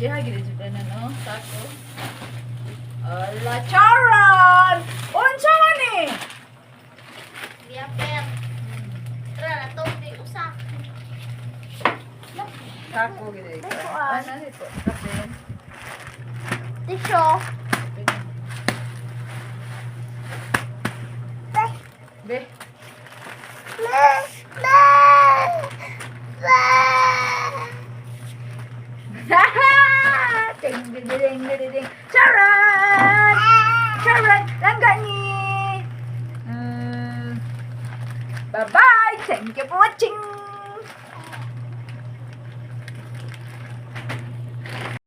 Ayaw, gini jud na, no? Sako. Ala, charan! Unsa man ni? Diaper. Tara, na to di usa. Sako gini. Ay, kuan. Ano ito? Kape. Tissue. Be. Ba. Ba. Ba. Ding, ding, ding, ding, ding. Charan! Charan! Langga ni! Bye-bye! Thank you for watching!